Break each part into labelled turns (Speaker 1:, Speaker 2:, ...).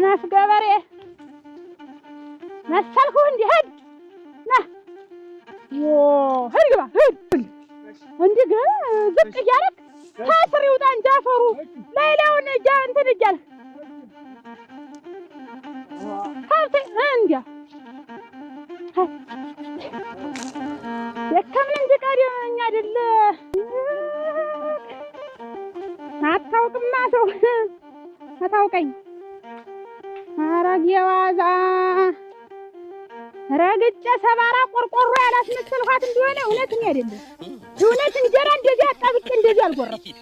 Speaker 1: ሰነፍ ገበሬ መሰልኩህ። እንዲህ ሂድ ና ሂድ ግባ ሂድ። እንዲህ ዝቅ እያደረግ ታስር ይውጣ እንጂ አፈሩ ላይላውን እንትን እያልክ ከብት እንዲያ ደከምን እንጂ ቀደም እኛ አይደለ አታውቅማ ሰው አታውቀኝ። ኧረ የዋዛ ረግጬ ሰባራ ቆርቆሮ ያላስመሰልኋት እንደሆነ እውነት እኔ አይደለም እውነት እንጀራ እንደዚህ አጣብቄ እንደዚህ አልጎረስኩም፣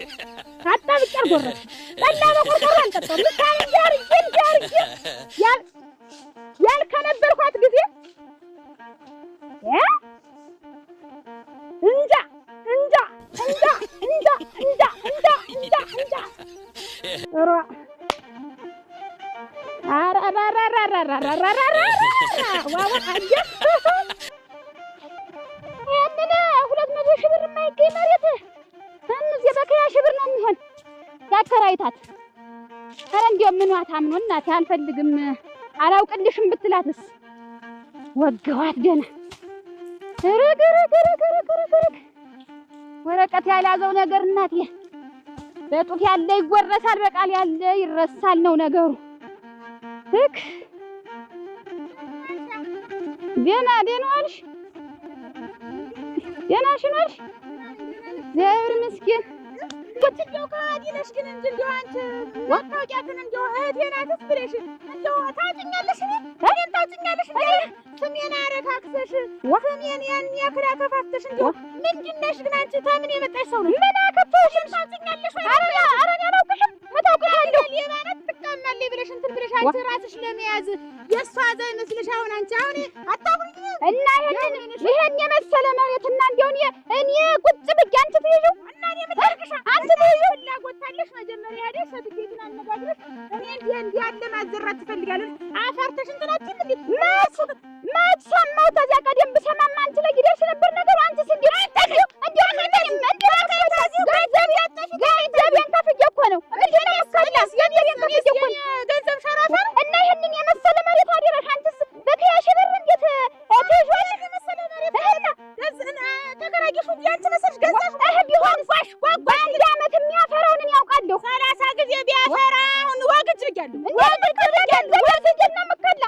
Speaker 1: አጣብቄ አልጎረስኩም። ጠላ በቆርቆሮ አልጠጣሁም። ምሳሌ እንዲህ አድርጌ እንዲህ አድርጌ ያልከነበርኳት ጊዜ እንጃ እንጃ እንጃ እንጃ እንጃ እንጃ እንጃ እንጃ ኧረ ይህንን 200,000 ብር የማይገኝ መሬት እነዚህ በከያ ሺህ ብር ነው የሚሆን ያከራይታት። ኧረ እንዲያው ምኗ ታምኖ እናቴ አልፈልግም አላውቅልሽም ብትላትስ ወገዋት ገና። ርግ ርግ ርግ ርግ ርግ ርግ ወረቀት ያልያዘው ነገር እናቴ በጡት ያለ ይጎረሳል፣ በቃል ያለ ይረሳል ነው ነገሩ። ትክ ደህና ደህና ዋልሽ? ደህና ሽን ዋልሽ? እግዚአብሔር ይመስገን።
Speaker 2: እንደው ከሃዲ ነሽ ግን እንጂ እንደው አንቺ አታውቂያትን እንደው እህቴ ናትስ ብለሽ እንደው ታውቂኛለሽ? እኔን ታውቂኛለሽ? ስሜን አረካክሰሽ ስሜን ያን ያክል አከፋፍተሽ እንደው ምንድን ነሽ ግን አንቺ ተምን የመጣሽ ሰው ነሽ?
Speaker 1: ምን አከፋሁሽ?
Speaker 2: ታውቂኛለሽ ወይ?
Speaker 1: ኧረ እኔ አላውቅሽም። እታውቅሻለሁ።
Speaker 2: ሌባ ናት ትቀማለች ብለሽ እንትን ብለሽ አንቺ ራስሽ ለመያዝ የእሷ አዛ ይመስልሽ አሁን አንቺ አሁን አታውቂኝም
Speaker 1: እና ይሄን የመሰለ መሬት እና እንደው እኔ ቁጭ ብዬ አንቺ ትይዢው
Speaker 2: እና እኔ ምን ላድርግሽ?
Speaker 1: አንቺ ትይዢው
Speaker 2: ፍላጎት ታለሽ መጀመሪያ ሄደሽ ሰርቲፊኬቱን አነጋግረሽ እኔ እንዲህ እንዲህ ያለ ማዘራት ትፈልጋለሽ አፈርተሽ እንትን አትይም እንዴ?
Speaker 1: መች ሰማሁ። ተዚያ ቀደም ብሰማማ አንቺ ላይ ይደርስ ነበር ነገሩ። አንቺስ እንዲሁ እንዲሁ ገንዘቤን ከፍዬ እኮ ነው እንዲሁ ነው የምከፍለው። ገንዘቤን ከፍዬ እኮ ነው
Speaker 2: ገንዘብ ሸራፋ ነው
Speaker 1: እና ይሄንን የመሰለ መሬት አደረሽ። አንቺስ በከያ ሺህ ብር እንዴት ትይዥዋለሽ?
Speaker 2: ተከራየሽው እንጂ አንቺ መሰልሽ ገዛሽ።
Speaker 1: እህ ቢሆንስ በአንድ ዓመት የሚያፈራውን እኔ አውቃለሁ።
Speaker 2: 30 ጊዜ ቢያፈራ አሁን ወግጅ ብያለሁ።
Speaker 1: ገንዘብ ነው የምከላ።